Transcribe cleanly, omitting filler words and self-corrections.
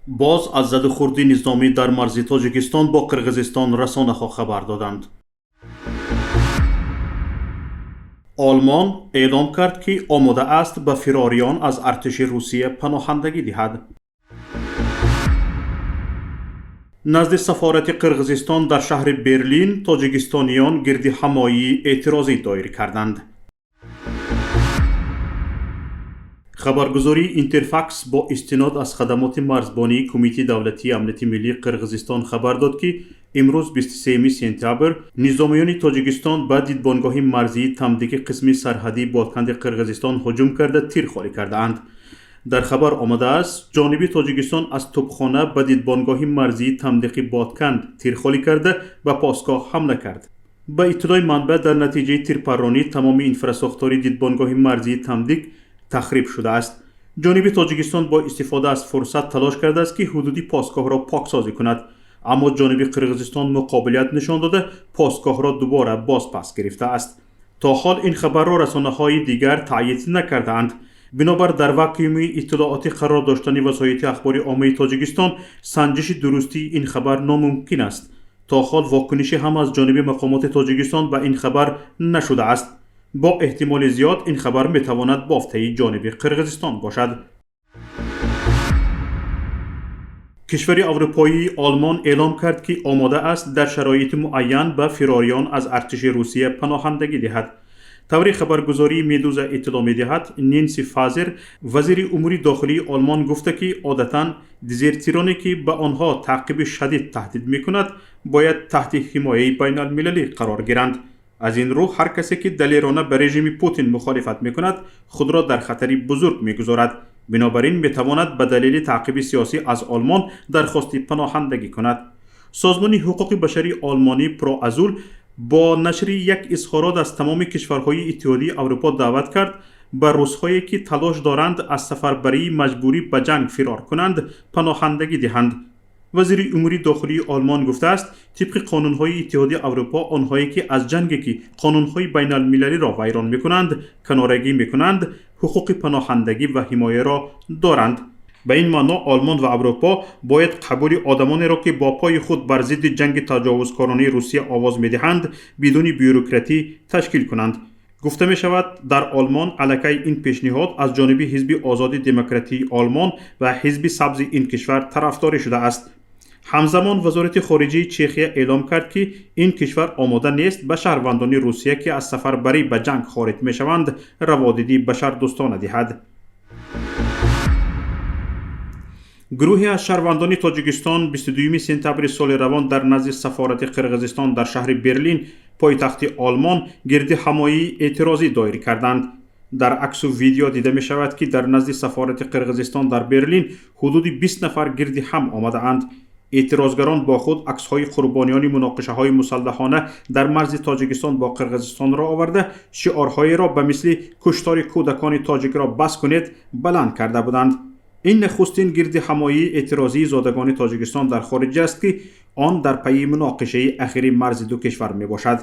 Боз аз заду хурди низомӣ дар марзи Тоҷикистон бо Қирғизистон расонаҳо хабар доданд. Олмон эълом кард, ки омода аст ба фирориён аз артиши Русия паноҳандагӣ диҳад. Назди сафорати Қирғизистон дар шаҳри Берлин тоҷикистониён гирди ҳамоии эътирозӣ доир карданд. Хабаргузории Интерфакс бо истинод аз хадамоти марзбонии Кумитаи давлатии амнияти миллии Қирғизистон хабар дод, ки имрӯз 23 сентябр низомиёни Тоҷикистон ба дидбонгоҳи марзии Тамдики қисми сарҳадии Бодканди Қирғизистон ҳуҷум карда, тир холӣ кардаанд. Дар хабар омадааст, ҷониби Тоҷикистон аз тӯбхона ба дидбонгоҳи марзии Тамдиқи Бодканд тир холӣ карда, ба посгоҳ ҳамла кард. Ба иттилои манбаъ, дар натиҷаи тирпарронӣ тамоми инфрасохтори дидбонгоҳи марзии Тамдик тахриб шудааст. Ҷониби Тоҷикистон бо истифода аз фурсат талош кардааст, ки ҳудуди посгоҳро поксозӣ кунад, аммо ҷониби Қирғизистон муқобилият нишон дода, посгоҳро дубора бозпас гирифтааст. То ҳол ин хабарро расонаҳои дигар таъйид накардаанд. Бинобар дар вакууми иттилоотӣ қарор доштани васоити ахбори оммаи Тоҷикистон, санҷиши дурустии ин хабар номумкин аст. То ҳол вокунише ҳам аз ҷониби мақомоти Тоҷикистон ба ин хабар нашудааст. Бо эҳтимоли зиёд ин хабар метавонад бофтаи ҷониби Қирғизистон бошад. Кишвари аврупоии Олмон эълом кард, ки омода аст дар шароити муайян ба фирориён аз артиши Русия паноҳандагӣ диҳад. Тавре хабаргузории Медуза иттилоъ медиҳад, Ненси Фазер, вазири умури дохилии Олмон, гуфта, ки одатан дезертироне, ки ба онҳо таъқиби шадид таҳдид мекунад, бояд таҳти ҳимояи байналмилалӣ қарор гиранд. Аз ин рӯ ҳар касе, ки далерона ба режими Путин мухолифат мекунад, худро дар хатари бузург мегузорад. Бинобар ин метавонад ба далели таъқиби сиёсӣ аз Олмон дархости паноҳандагӣ кунад. Созмони ҳуқуқи башарии олмонӣ Проазул бо нашри як изҳорот аз тамоми кишварҳои Иттиҳодии Аврупо даъват кард, ба русҳое, ки талош доранд аз сафарбарии маҷбурӣ ба ҷанг фирор кунанд, паноҳандагӣ диҳанд. Вазири умури дохилии Олмон гуфтааст, тибқи қонунҳои Иттиҳоди Аврупо онҳое, ки аз ҷанге, ки қонунҳои байналмилалиро вайрон мекунанд, канорагӣ мекунанд, ҳуқуқи паноҳандагӣ ва ҳимояро доранд. Ба ин маъно Олмон ва Аврупо бояд қабули одамонеро, ки бо пои худ бар зидди ҷанги таҷовузкоронаи Русия овоз медиҳанд, бидуни бюрократӣ ташкил кунанд. Гуфта мешавад, дар Олмон аллакай ин пешниҳод аз ҷониби Ҳизби Озоди Демократии Олмон ва Ҳизби Сабзи ин кишвар тарафдорӣ шудааст. Ҳамзамон Вазорати хориҷаи Чехия эълом кард, ки ин кишвар омода нест ба шаҳрвандони Русия, ки аз сафарбарӣ ба ҷанг хориҷ мешаванд, раводиди башардӯстона диҳад. Гурӯҳе аз шаҳрвандони Тоҷикистон 22 сентябри соли равон дар назди сафорати Қирғизистон дар шаҳри Берлин, пойтахти Олмон, гирди ҳамоии эътирозӣ доир карданд. Дар аксу видео дида мешавад, ки дар назди сафорати Қирғизистон дар Берлин ҳудуди 20 нафар гирди ҳам омадаанд. Эътирозгарон бо худ аксҳои қурбониёни муноқишаҳои мусаллаҳона дар марзи Тоҷикистон бо Қирғизистонро оварда, шиорҳоеро ба мисли «Куштори кӯдакони тоҷикро бас кунед» баланд карда буданд. Ин нахустин гирди ҳамоии эътирозии зодагони Тоҷикистон дар хориҷ аст, ки он дар пайи муноқишаи ахири марзи ду кишвар мебошад.